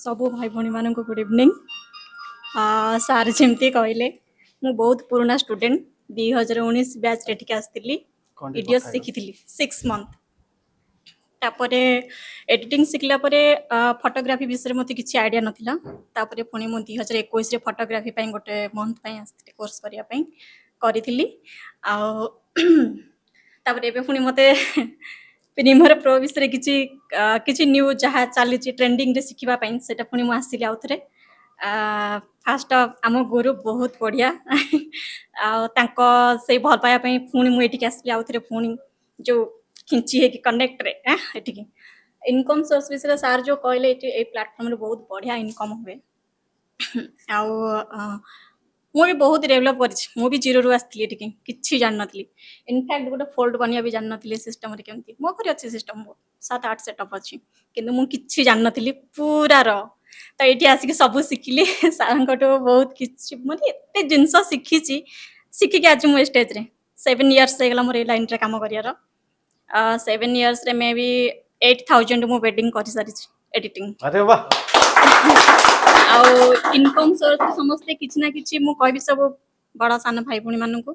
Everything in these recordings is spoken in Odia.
ସବୁ ଭାଇ ଭଉଣୀମାନଙ୍କୁ ଗୁଡ୍ ଇଭିନିଂ। ସାର୍ ଯେମିତି କହିଲେ, ମୁଁ ବହୁତ ପୁରୁଣା ଷ୍ଟୁଡେଣ୍ଟ। 2019 ବ୍ୟାଚ୍ରେ ଏଠିକି ଆସିଥିଲି। କଣ ଟିକେ ଭିଡ଼ିଓ କଥା ହେଇଗଲ? ଶିଖିଥିଲି 6 ମନ୍ଥ। ତାପରେ ଏଡ଼ିଟିଂ ଶିଖିଲା ପରେ ଫଟୋଗ୍ରାଫି ବିଷୟରେ ମୋତେ କିଛି ଆଇଡ଼ିଆ ନଥିଲା। ତାପରେ ପୁଣି ମୁଁ 2021ରେ ଫଟୋଗ୍ରାଫି ପାଇଁ ଗୋଟେ ମନ୍ଥ ପାଇଁ ଆସିଥିଲି କୋର୍ସ କରିବା ପାଇଁ, କରିଥିଲି। ଆଉ ତାପରେ ଏବେ ପୁଣି ମୋତେ ପ୍ରିମିୟର ପ୍ରୋ ବିଷୟରେ କିଛି ନ୍ୟୁ ଯାହା ଚାଲିଛି ଟ୍ରେଣ୍ଡିଂରେ ଶିଖିବା ପାଇଁ, ସେଇଟା ପୁଣି ମୁଁ ଆସିଲି ଆଉ ଥରେ। ଫାଷ୍ଟ ଆମ ଗୁରୁ ବହୁତ ବଢ଼ିଆ ଆଉ ତାଙ୍କ ସେଇ ଭଲ ପାଇବା ପାଇଁ ପୁଣି ମୁଁ ଏଠିକି ଆସିଲି ଆଉ ଥରେ, ପୁଣି ଯେଉଁ ଖିଞ୍ଚି ହେଇକି କନେକ୍ଟରେ ଏଠିକି। ଇନକମ୍ ସୋର୍ସ ବିଷୟରେ ସାର୍ ଯେଉଁ କହିଲେ, ଏଠି ଏଇ ପ୍ଲାଟଫର୍ମରେ ବହୁତ ବଢ଼ିଆ ଇନକମ୍ ହୁଏ। ଆଉ ମୁଁ ବି ବହୁତ ଡେଭଲପ୍ କରିଛି। ମୁଁ ବି ଜିରୋରୁ ଆସିଥିଲି ଏଠିକି, କିଛି ଜାଣିନଥିଲି। ଇନଫ୍ୟାକ୍ଟ ଗୋଟେ ଫୋଲ୍ଡ ବନିବା ବି ଜାଣିନଥିଲି ସିଷ୍ଟମରେ କେମିତି। ମୋ ଘରେ ଅଛି ସିଷ୍ଟମ, ସାତ ଆଠ ସେଟଅପ୍ ଅଛି, କିନ୍ତୁ ମୁଁ କିଛି ଜାଣିନଥିଲି ପୁରା ର। ତ ଏଇଠି ଆସିକି ସବୁ ଶିଖିଲି ସାର୍ଙ୍କଠୁ। ବହୁତ କିଛି, ମାନେ ଏତେ ଜିନିଷ ଶିଖିଛି। ଶିଖିକି ଆଜି ମୁଁ ଏ ଷ୍ଟେଜ୍ରେ। 7 ଇୟର୍ସ ହେଇଗଲା ମୋର ଏଇ ଲାଇନ୍ରେ କାମ କରିବାର। 7 ଇୟର୍ସରେ ମେ ବି 8000 ମୁଁ ୱେଡ଼ିଂ କରିସାରିଛି ଏଡ଼ିଟିଂ। ଆରେ ବାহ! ଆଉ ଇନକମ୍ ସୋର୍ସ ସମସ୍ତେ କିଛି ନା କିଛି, ମୁଁ କହିବି ସବୁ ବଡ଼ ସାନ ଭାଇ ଭଉଣୀମାନଙ୍କୁ,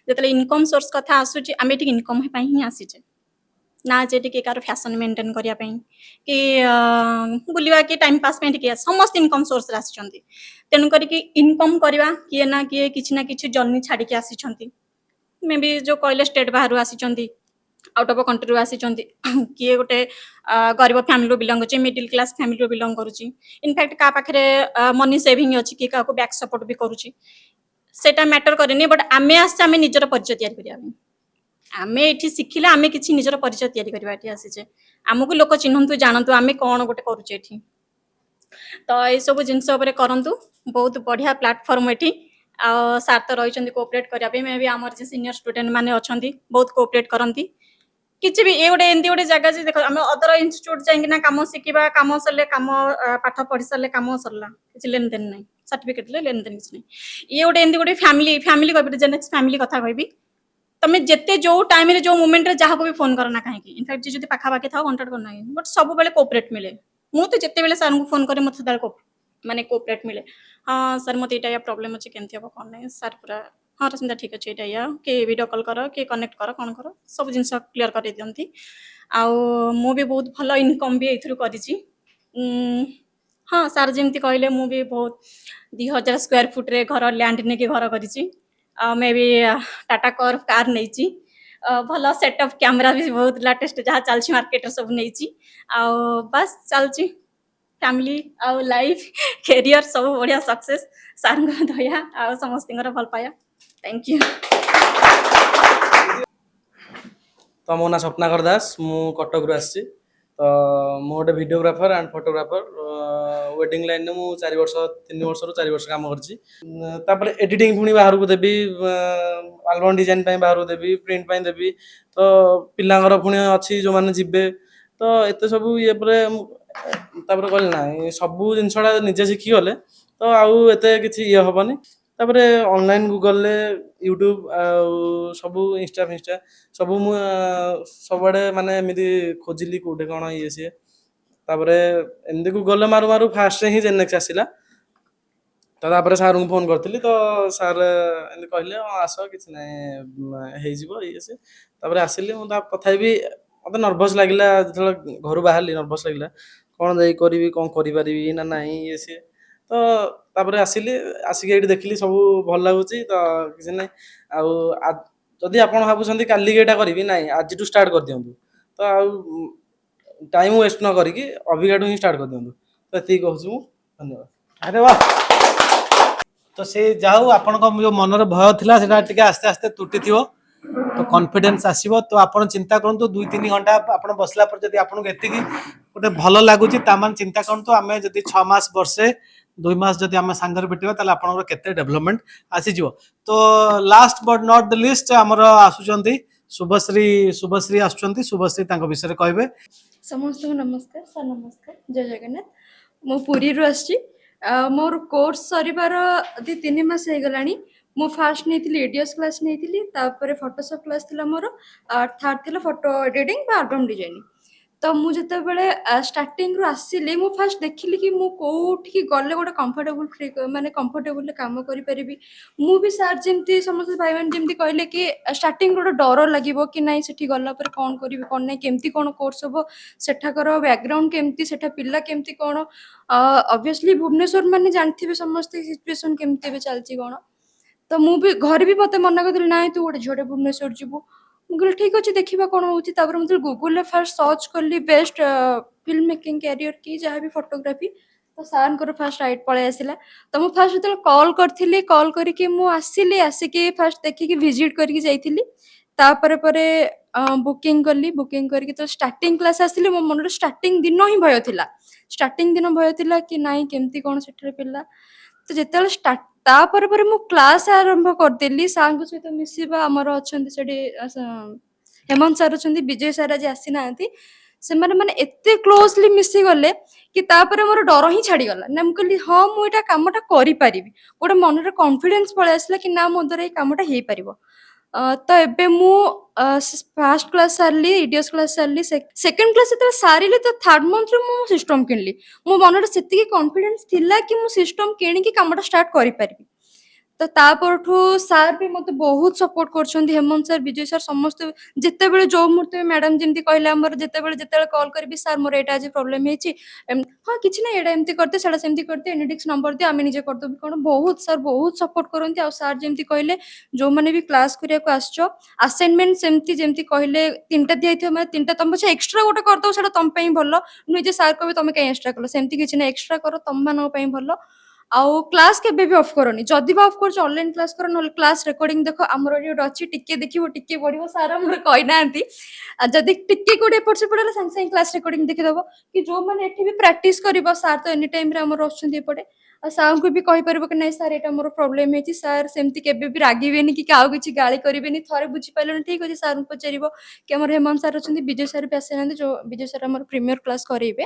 ଯେତେବେଳେ ଇନକମ୍ ସୋର୍ସ କଥା ଆସୁଛି, ଆମେ ଏଠିକି ଇନକମ୍ ପାଇଁ ହିଁ ଆସିଛେ ନା ଯେ ଟିକେ କାହାର ଫ୍ୟାସନ୍ ମେଣ୍ଟେନ୍ କରିବା ପାଇଁ କି ବୁଲିବା କି ଟାଇମ୍ ପାସ୍ ପାଇଁ। ଟିକେ ସମସ୍ତେ ଇନକମ୍ ସୋର୍ସରେ ଆସିଛନ୍ତି। ତେଣୁ କରିକି ଇନକମ୍ କରିବା, କିଏ ନା କିଏ କିଛି ନା କିଛି ଜର୍ଣ୍ଣି ଛାଡ଼ିକି ଆସିଛନ୍ତି। ମେ ବି ଯେଉଁ କହିଲେ, ଷ୍ଟେଟ୍ ବାହାରୁ ଆସିଛନ୍ତି, ଆଉଟ୍ ଅଫ୍ କଣ୍ଟ୍ରିରୁ ଆସିଛନ୍ତି, କିଏ ଗୋଟେ ଗରିବ ଫ୍ୟାମିଲିରୁ ବିଲଙ୍ଗ କରୁଛି, ମିଡିଲ୍ କ୍ଲାସ୍ ଫ୍ୟାମିଲିରୁ ବିଲଙ୍ଗ କରୁଛି। ଇନଫ୍ୟାକ୍ଟ କାହା ପାଖରେ ମନି ସେଭିଂ ଅଛି, କିଏ କାହାକୁ ବ୍ୟାକ୍ ସପୋର୍ଟ ବି କରୁଛି, ସେଇଟା ମ୍ୟାଟର କରେନି। ବଟ୍ ଆମେ ଆସିଛେ ଆମେ ନିଜର ପରିଚୟ ତିଆରି କରିବା ପାଇଁ। ଆମେ ଏଠି ଶିଖିଲେ ଆମେ କିଛି ନିଜର ପରିଚୟ ତିଆରି କରିବା ଏଠି ଆସିଛେ। ଆମକୁ ଲୋକ ଚିହ୍ନନ୍ତୁ, ଜାଣନ୍ତୁ ଆମେ କ'ଣ ଗୋଟେ କରୁଛେ ଏଠି। ତ ଏଇସବୁ ଜିନିଷ ଉପରେ କରନ୍ତୁ। ବହୁତ ବଢ଼ିଆ ପ୍ଲାଟଫର୍ମ ଏଠି। ଆଉ ସାର୍ ତ ରହିଛନ୍ତି କୋଅପରେଟ୍ କରିବା ପାଇଁ। ମେ ବି ଆମର ଯେ ସିନିୟର ଷ୍ଟୁଡେଣ୍ଟ ମାନେ ଅଛନ୍ତି, ବହୁତ କୋଅପରେଟ୍ କରନ୍ତି। କିଛି ବି, ଏ ଗୋଟେ ଏମିତି ଗୋଟେ ଜାଗା ଯେ ଦେଖ, ଆମେ ଅଦର ଇନଷ୍ଟିଚ୍ୟୁଟ୍ ଯାଇକିନା କାମ ଶିଖିବା, କାମ ସରିଲେ କାମ, ପାଠ ପଢି ସାରିଲେ କାମ ସରିଲା, କିଛି ଲେନ ଦେନ ନାହିଁ। ସାର୍ଟିଫିକେଟ୍ ଦେଲେ ଲେନ ଦେନ କିଛି ନାହିଁ। ଇଏ ଗୋଟେ ଏମିତି ଗୋଟେ ଫ୍ୟାମିଲି, ଫ୍ୟାମିଲି କହିବି, ଜେନେକ୍ସ ଫ୍ୟାମିଲି କଥା କହିବି। ତମେ ଯେତେ ଯୋଉ ଟାଇମରେ, ଯୋଉ ମୋମେଣ୍ଟରେ ଯାହାକୁ ବି ଫୋନ କର ନା କାହିଁକି, ଇନଫ୍ୟାକ୍ଟ ଯିଏ ଯଦି ପାଖାପାଖି ଥାଉ, କଣ୍ଟାକ୍ଟ କର ନା, ବଟ୍ ସବୁବେଳେ କୋଅପରେଟ୍ ମିଳେ। ମୁଁ ତ ଯେତେବେଳେ ସାର୍ଙ୍କୁ ଫୋନ କରେ, ମୋତେ ସେତେବେଳେ ମାନେ କୋଅପରେଟ୍ ମିଳେ। ହଁ ସାର୍, ମୋତେ ଏଇଟା ଏଇଆ ପ୍ରୋବ୍ଲେମ୍ ଅଛି, କେମିତି ହେବ କ'ଣ ନାହିଁ? ସାର୍ ପୁରା, ହଁ ରଶ୍ମିତା, ଠିକ୍ ଅଛି, ଏଇଟା ଏଇଆ, କି ଭିଡ଼ିଓ କଲ୍ କର କି କନେକ୍ଟ କର, କ'ଣ କର, ସବୁ ଜିନିଷ କ୍ଲିୟର କରେଇ ଦିଅନ୍ତି। ଆଉ ମୁଁ ବି ବହୁତ ଭଲ ଇନକମ୍ ବି ଏଇଥିରୁ କରିଛି। ହଁ, ସାର୍ ଯେମିତି କହିଲେ, ମୁଁ ବି ବହୁତ 2000 ସ୍କୋୟାର ଫୁଟରେ ଘର, ଲ୍ୟାଣ୍ଡ ନେଇକି ଘର କରିଛି। ଆଉ ମେ ବି ଟାଟା କର୍ଭ କାର୍ ନେଇଛି। ଭଲ ସେଟଅପ୍ କ୍ୟାମେରା ବି ବହୁତ ଲାଟେଷ୍ଟ ଯାହା ଚାଲିଛି ମାର୍କେଟରେ ସବୁ ନେଇଛି। ଆଉ ବାସ୍, ଚାଲିଛି ଫ୍ୟାମିଲି ଆଉ ଲାଇଫ୍, କ୍ୟାରିୟର ସବୁ ବଢ଼ିଆ ସକ୍ସେସ୍, ସାର୍ଙ୍କ ଦୟା ଆଉ ସମସ୍ତଙ୍କର ଭଲ ପାଇବା। Thank you. ତ ମୋ ନାଁ ସ୍ୱପ୍ନାକର ଦାସ, ମୁଁ କଟକରୁ ଆସିଛି। ତ ମୁଁ ଗୋଟେ ଭିଡ଼ିଓଗ୍ରାଫର ଆଣ୍ଡ ଫଟୋଗ୍ରାଫର। ୱେଡ଼ିଂ ଲାଇନରେ ମୁଁ 4 ବର୍ଷ, 3 ବର୍ଷରୁ 4 ବର୍ଷ କାମ କରିଛି। ତାପରେ ଏଡ଼ିଟିଂ ପୁଣି ବାହାରକୁ ଦେବି, ଆଲବମ୍ ଡିଜାଇନ ପାଇଁ ବାହାରକୁ ଦେବି, ପ୍ରିଣ୍ଟ ପାଇଁ ଦେବି। ତ ପିଲାଙ୍କର ପୁଣି ଅଛି ଯେଉଁମାନେ ଯିବେ। ତ ଏତେ ସବୁ ଇଏ ପରେ ମୁଁ ତାପରେ କହିଲି, ନାଇଁ, ସବୁ ଜିନିଷଟା ନିଜେ ଶିଖିଗଲେ ତ ଆଉ ଏତେ କିଛି ଇଏ ହେବନି। ତାପରେ ଅନଲାଇନ୍ ଗୁଗଲରେ, ୟୁଟ୍ୟୁବ ଆଉ ସବୁ ଇନଷ୍ଟା ଫିନଷ୍ଟା ସବୁ ମୁଁ ସବୁଆଡ଼େ ମାନେ ଏମିତି ଖୋଜିଲି କେଉଁଠି କ'ଣ ଇଏ ସିଏ। ତାପରେ ଏମିତି ଗୁଗଲରେ ମାରୁ ମାରୁ ଫାଷ୍ଟରେ ହିଁ ଜେନେକ୍ସ ଆସିଲା। ତ ତାପରେ ସାର୍ଙ୍କୁ ଫୋନ୍ କରିଥିଲି, ତ ସାର୍ ଏମିତି କହିଲେ, ହଁ ଆସ, କିଛି ନାହିଁ, ହେଇଯିବ, ଇଏ ସିଏ। ତାପରେ ଆସିଲି ମୁଁ। ତା ତଥାପି ବି ମୋତେ ନର୍ଭସ୍ ଲାଗିଲା। ଯେତେବେଳେ ଘରୁ ବାହାରିଲି, ନର୍ଭସ୍ ଲାଗିଲା, କ'ଣ ଯାଇ କରିବି, କ'ଣ କରିପାରିବି ନା ନାହିଁ, ଇଏ ସିଏ। ତ ତାପରେ ଆସିଲି, ଆସିକି ଏଇଠି ଦେଖିଲି, ସବୁ ଭଲ ଲାଗୁଛି। ତ କିଛି ନାହିଁ। ଆଉ ଯଦି ଆପଣ ଭାବୁଛନ୍ତି କାଲିକି ଏଇଟା କରିବି, ନାହିଁ, ଆଜିଠୁ ଷ୍ଟାର୍ଟ କରିଦିଅନ୍ତୁ। ତ ଆଉ ଟାଇମ୍ ୱେଷ୍ଟ ନ କରିକି ଅବିକାଠୁ ହିଁ ଷ୍ଟାର୍ଟ କରିଦିଅନ୍ତୁ। ତ ଏତିକି କହୁଛି ମୁଁ। ଧନ୍ୟବାଦ। ଆରେ ବାহ! ତ ସେ ଯାହା ହଉ, ଆପଣଙ୍କ ଯୋଉ ମନରେ ଭୟ ଥିଲା, ସେଟା ଟିକେ ଆସ୍ତେ ଆସ୍ତେ ତୁଟିଥିବ, ତ କନଫିଡେନ୍ସ ଆସିବ। ତ ଆପଣ ଚିନ୍ତା କରନ୍ତୁ, 2-3 ଘଣ୍ଟା ଆପଣ ବସିଲା ପରେ ଯଦି ଆପଣଙ୍କୁ ଏତିକି ଗୋଟେ ଭଲ ଲାଗୁଛି, ତାମାନେ ଚିନ୍ତା କରନ୍ତୁ, ଆମେ ଯଦି 6 ମାସ, ବର୍ଷେ, 2 ମାସ ଯଦି ଆମେ ସାଙ୍ଗରେ ବିତେଇବା, ତାହେଲେ ଆପଣଙ୍କର କେତେ ଡେଭଲପମେଣ୍ଟ ଆସିଯିବ। ତ last but not the least, ଆମର ଆସୁଛନ୍ତି ଶୁଭଶ୍ରୀ। ଶୁଭଶ୍ରୀ ଆସୁଛନ୍ତି, ଶୁଭଶ୍ରୀ ତାଙ୍କ ବିଷୟରେ କହିବେ। ସମସ୍ତଙ୍କୁ ନମସ୍କାର। ସାର୍ ନମସ୍କାର, ଜୟ ଜଗନ୍ନାଥ। ମୁଁ ପୁରୀରୁ ଆସିଛି। ମୋର କୋର୍ସ ସରିବାର 2-3 ମାସ ହେଇଗଲାଣି। ମୁଁ ଫାର୍ଷ୍ଟ ନେଇଥିଲି ଏଡିଓସ୍ କ୍ଲାସ୍ ନେଇଥିଲି, ତାପରେ ଫଟୋସପ୍ କ୍ଲାସ୍ ଥିଲା ମୋର, ଥାର୍ଡ଼ ଥିଲା ଫଟୋ ଏଡ଼ିଟିଂ ବା ଆଲବମ୍ ଡିଜାଇନିଂ। ତ ମୁଁ ଯେତେବେଳେ ଷ୍ଟାର୍ଟିଂରୁ ଆସିଲି, ମୁଁ ଫାଷ୍ଟ ଦେଖିଲି କି ମୁଁ କୋଉଠିକି ଗଲେ ଗୋଟେ କମ୍ଫର୍ଟେବୁଲ୍ ଫ୍ରି, ମାନେ କମ୍ଫର୍ଟେବୁଲରେ କାମ କରିପାରିବି। ମୁଁ ବି ସାର୍ ଯେମିତି, ସମସ୍ତେ ଭାଇମାନେ ଯେମିତି କହିଲେ କି ଷ୍ଟାର୍ଟିଂରୁ ଗୋଟେ ଡର ଲାଗିବ କି ନାଇଁ, ସେଠି ଗଲା ପରେ କ'ଣ କରିବି, କ'ଣ ନାହିଁ, କେମିତି କ'ଣ କୋର୍ସ ହବ, ସେଠାକାର ବ୍ୟାକଗ୍ରାଉଣ୍ଡ କେମିତି, ସେଠା ପିଲା କେମିତି କ'ଣ। ଅବଭିୟସଲି ଭୁବନେଶ୍ୱର ମାନେ ଜାଣିଥିବେ ସମସ୍ତେ ସିଚୁଏସନ୍ କେମିତି ଏବେ ଚାଲିଛି କ'ଣ। ତ ମୁଁ ବି ଘରେ ବି ମୋତେ ମନା କରିଦେଲେ, ନାଇଁ, ତୁ ଗୋଟେ ଝିଅଟେ ଭୁବନେଶ୍ୱର ଯିବୁ? ମୁଁ କହିଲି, ଠିକ୍ ଅଛି, ଦେଖିବା କ'ଣ ହେଉଛି। ତାପରେ ମୁଁ ଯେତେବେଳେ ଗୁଗୁଲରେ ଫାଷ୍ଟ ସର୍ଚ୍ଚ କଲି ବେଷ୍ଟ ଫିଲ୍ମ ମେକିଂ କ୍ୟାରିୟର କି ଯାହା ବି ଫଟୋଗ୍ରାଫି, ତ ସାର୍ଙ୍କର ଫାଷ୍ଟ ରାଇଟ୍ ପଳେଇ ଆସିଲା। ତ ମୁଁ ଫାଷ୍ଟ ଯେତେବେଳେ କଲ୍ କରିଥିଲି, କଲ୍ କରିକି ମୁଁ ଆସିଲି, ଆସିକି ଫାଷ୍ଟ ଦେଖିକି ଭିଜିଟ୍ କରିକି ଯାଇଥିଲି। ତାପରେ ପରେ ବୁକିଂ କଲି। ବୁକିଂ କରିକି ତ ଷ୍ଟାର୍ଟିଂ କ୍ଲାସ୍ ଆସିଲି। ମୋ ମନରେ ଷ୍ଟାର୍ଟିଂ ଦିନ ହିଁ ଭୟ ଥିଲା, ଷ୍ଟାର୍ଟିଂ ଦିନ ଭୟ ଥିଲା କି ନାଇଁ, କେମିତି କ'ଣ ସେଠାରେ ପିଲା। ତ ଯେତେବେଳେ ଷ୍ଟାର୍ଟ, ତାପରେ ପରେ ମୁଁ କ୍ଲାସ୍ ଆରମ୍ଭ କରିଦେଲି, ସାର୍ଙ୍କ ସହିତ ମିଶିବା, ଆମର ଅଛନ୍ତି ସେଠି ହେମନ୍ତ ସାର୍ ଅଛନ୍ତି, ବିଜୟ ସାର୍ ଆଜି ଆସିନାହାନ୍ତି, ସେମାନେ ମାନେ ଏତେ କ୍ଲୋଜଲି ମିଶିଗଲେ କି ତାପରେ ମୋର ଡର ହିଁ ଛାଡ଼ିଗଲା। ନା, ମୁଁ କହିଲି, ହଁ, ମୁଁ ଏଇଟା କାମଟା କରିପାରିବି। ଗୋଟେ ମନରେ କନଫିଡେନ୍ସ ପଳେଇ ଆସିଲା କି ନା, ମୋ ଦ୍ୱାରା ଏଇ କାମଟା ହେଇପାରିବ। ତ ଏବେ ମୁଁ ଫାଷ୍ଟ କ୍ଲାସ୍ ସାରିଲି, ଇଡିଏସ୍ କ୍ଲାସ୍ ସାରିଲି, ସେକେଣ୍ଡ କ୍ଲାସ୍ ଯେତେବେଳେ ସାରିଲି, ତ ଥାର୍ଡ ମନ୍ଥରେ ମୁଁ ସିଷ୍ଟମ୍ କିଣିଲି। ମୋ ମନରେ ସେତିକି କନଫିଡେନ୍ସ ଥିଲା କି ମୁଁ ସିଷ୍ଟମ୍ କିଣିକି କାମଟା ଷ୍ଟାର୍ଟ କରିପାରିବି। ତ ତା ପରଠୁ ସାର୍ ବି ମୋତେ ବହୁତ ସପୋର୍ଟ କରୁଛନ୍ତି, ହେମନ୍ତ ସାର୍, ବିଜୟ ସାର୍, ସମସ୍ତେ। ଯେତେବେଳେ ଯୋଉ ମୁହୂର୍ତ୍ତରେ, ମ୍ୟାଡ଼ାମ ଯେମିତି କହିଲେ, ଆମର ଯେତେବେଳେ ଯେତେବେଳେ କଲ୍ କରିବି, ସାର୍, ମୋର ଏଇଟା ଆଜି ପ୍ରୋବ୍ଲେମ୍ ହେଇଛି, ହଁ, କିଛି ନାହିଁ, ଏଇଟା ଏମିତି କରିଦେ, ସେଇଟା ସେମିତି କରିଦେ, ଏନିଡେସ୍କ ନମ୍ବର ଦିଅ, ଆମେ ନିଜେ କରିଦେବୁ କ'ଣ। ବହୁତ ସାର୍ ବହୁତ ସପୋର୍ଟ କରନ୍ତି। ଆଉ ସାର୍ ଯେମିତି କହିଲେ, ଯୋଉମାନେ ବି କ୍ଲାସ୍ କରିବାକୁ ଆସିଛ, ଆସାଇନମେଣ୍ଟ ସେମିତି ଯେମିତି କହିଲେ ତିନିଟା ଦିଆହେଇଥିବ, ମାନେ ତିନିଟା, ତମେ ପଛେ ଏକ୍ସଟ୍ରା ଗୋଟେ କରିଦବ, ସେଇଟା ତମ ପାଇଁ ଭଲ। ନୁହେଁ ଯେ ସାର୍ କହିବେ ତମେ କାଇଁ ଏକ୍ସଟ୍ରା କଲ, ସେମିତି କିଛି ନାହିଁ। ଏକ୍ସଟ୍ରା କର, ତମମାନଙ୍କ ପାଇଁ ଭଲ। ଆଉ କ୍ଲାସ୍ କେବେ ବି ଅଫ୍ କରନି। ଯଦି ବି ଅଫ୍ କରୁଛ, ଅନଲାଇନ୍ କ୍ଲାସ୍ କର, ନହେଲେ କ୍ଲାସ୍ ରେକର୍ଡିଂ ଦେଖ। ଆମର ଏଠି ଗୋଟେ ଅଛି, ଟିକେ ଦେଖିବ ଟିକେ ପଢିବ। ସାର୍ ଆମର କହିନାହାନ୍ତି। ଆଉ ଯଦି ଟିକେ କୋଉଠି ଏପଟ ସେପଟ ହେଲା, ସାଙ୍ଗେ ସାଙ୍ଗେ କ୍ଲାସ୍ ରେକର୍ଡିଂ ଦେଖିଦବ। କି ଯୋଉମାନେ ଏଠି ବି ପ୍ରାକ୍ଟିସ୍ କରିବ, ସାର୍ ତ ଏନି ଟାଇମ୍ରେ ଆମର ଆସୁଛନ୍ତି ଏପଟେ, ଆଉ ସାର୍ଙ୍କୁ ବି କହିପାରିବ କି ନାଇଁ ସାର୍, ଏଇଟା ମୋର ପ୍ରୋବ୍ଲେମ୍ ହେଇଛି। ସାର୍ ସେମିତି କେବେ ବି ରାଗିବେନି କି କାହାକୁ କିଛି ଗାଳି କରିବେନି। ଥରେ ବୁଝିପାରିଲନି, ଠିକ୍ ଅଛି, ସାର୍ଙ୍କୁ ପଚାରିବ। କି ଆମର ହେମନ୍ତ ସାର୍ ଅଛନ୍ତି, ବିଜୟ ସାର୍ ବି ଆସିନାହାନ୍ତି, ଯୋଉ ବିଜୟ ସାର୍ ଆମର ପ୍ରିମିୟର କ୍ଲାସ୍ କରେଇବେ,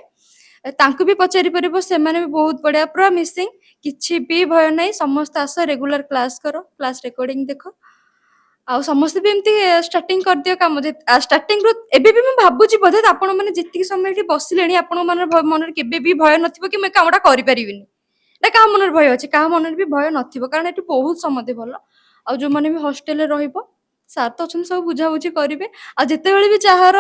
ତାଙ୍କୁ ବି ପଚାରି ପାରିବ। ସେମାନେ ବି ବହୁତ ବଢିଆ, ପୁରା ମିସିଂ, କିଛି ବି ଭୟ ନାହିଁ। ସମସ୍ତେ ଆସ, ରେଗୁଲାର କ୍ଲାସ୍ କର, କ୍ଲାସ୍ ରେକର୍ଡିଂ ଦେଖ। ଆଉ ସମସ୍ତେ ବି ଏମିତି ଷ୍ଟାର୍ଟିଂ କରିଦିଅ କାମ। ଷ୍ଟାର୍ଟିଂରୁ ଏବେ ବି ମୁଁ ଭାବୁଛି ବୋଧେ ଆପଣ ମାନେ ଯେତିକି ସମୟ ଏଠି ବସିଲେଣି, ଆପଣଙ୍କ ମନରେ କେବେ ବି ଭୟ ନଥିବ କି ମୁଁ ଏ କାମଟା କରିପାରିବିନି। ନା କାହା ମନରେ ଭୟ ଅଛି? କାହା ମନରେ ବି ଭୟ ନଥିବ, କାରଣ ଏଠି ବହୁତ ସମସ୍ତେ ଭଲ। ଆଉ ଯୋଉମାନେ ବି ହଷ୍ଟେଲରେ ରହିବ, ସାର୍ ତ ଅଛନ୍ତି, ସବୁ ବୁଝାବୁଝି କରିବେ। ଆଉ ଯେତେବେଳେ ବି ଯାହାର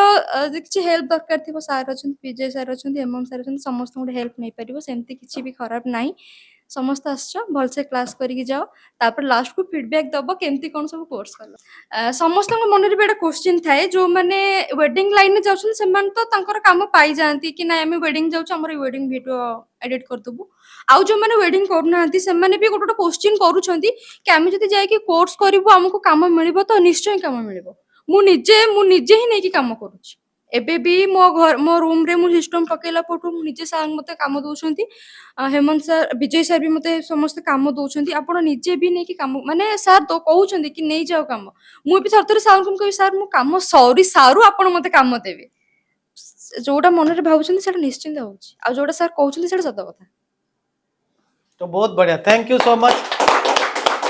କିଛି ହେଲ୍ପ ଦରକାର ଥିବ, ସାର୍ ଅଛନ୍ତି, ବିଜୟ ସାର୍ ଅଛନ୍ତି, ହେମନ୍ତ ସାର୍ ଅଛନ୍ତି, ସମସ୍ତଙ୍କଠୁ ହେଲ୍ପ ନେଇପାରିବ। ସେମିତି କିଛି ବି ଖରାପ ନାହିଁ। ସମସ୍ତେ ଆସିଛ, ଭଲସେ କ୍ଲାସ୍ କରିକି ଯାଅ, ତାପରେ ଲାଷ୍ଟକୁ ଫିଡବ୍ୟାକ୍ ଦବ କେମିତି କ'ଣ ସବୁ କୋର୍ସ କଲ। ସମସ୍ତଙ୍କ ମନରେ ବି ଏଇଟା କୋଶ୍ଚିନ୍ ଥାଏ। ଯୋଉମାନେ ୱେଡିଂ ଲାଇନରେ ଯାଉଛନ୍ତି, ସେମାନେ ତ ତାଙ୍କର କାମ ପାଇଯାଆନ୍ତି କି ନାଇଁ, ଆମେ ୱେଡିଂ ଯାଉଛୁ, ଆମର ୱେଡିଂ ଭିଡିଓ ଏଡିଟ୍ କରିଦେବୁ। ଆଉ ଯୋଉମାନେ ୱେଡିଂ କରୁନାହାନ୍ତି, ସେମାନେ ବି ଗୋଟେ ଗୋଟେ କୋଶ୍ଚିନ୍ କରୁଛନ୍ତି କି ଆମେ ଯଦି ଯାଇକି କୋର୍ସ କରିବୁ, ଆମକୁ କାମ ମିଳିବ ତ? ନିଶ୍ଚୟ କାମ ମିଳିବ। ମୁଁ ନିଜେ ହିଁ ନେଇକି କାମ କରୁଛି। ଏବେ ବି ମୋ ଘର, ମୋ ରୁମରେ ମୁଁ ସିଷ୍ଟମ ପକେଇଲା ପରଠୁ ମୁଁ ନିଜେ, ସାର୍ ମତେ କାମ ଦଉଛନ୍ତି, ହେମନ୍ତ ସାର୍, ବିଜୟ ସାର୍ ବି ମତେ ସମସ୍ତେ କାମ ଦଉଛନ୍ତି। ଆପଣ ନିଜେ ବି ନେଇକି କାମ, ମାନେ ସାର୍ ତ କହୁଛନ୍ତି କି ନେଇଯାଅ କାମ। ମୁଁ ବି ଥରେ ଥରେ ସାର୍ଙ୍କୁ ମୁଁ କହିବି, ସାର୍, ମୁଁ କାମ ସରି ସାରୁ ଆପଣ ମତେ କାମ ଦେବେ। ଯୋଉଟା ମନରେ ଭାବୁଛନ୍ତି, ସେଇଟା ନିଶ୍ଚିନ୍ତ ହଉଛି। ଆଉ ଯୋଉଟା ସାର୍ କହୁଛନ୍ତି, ସେଇଟା ସତ କଥା। ତ ବହୁତ ବଢ଼ିଆ, thank you so much.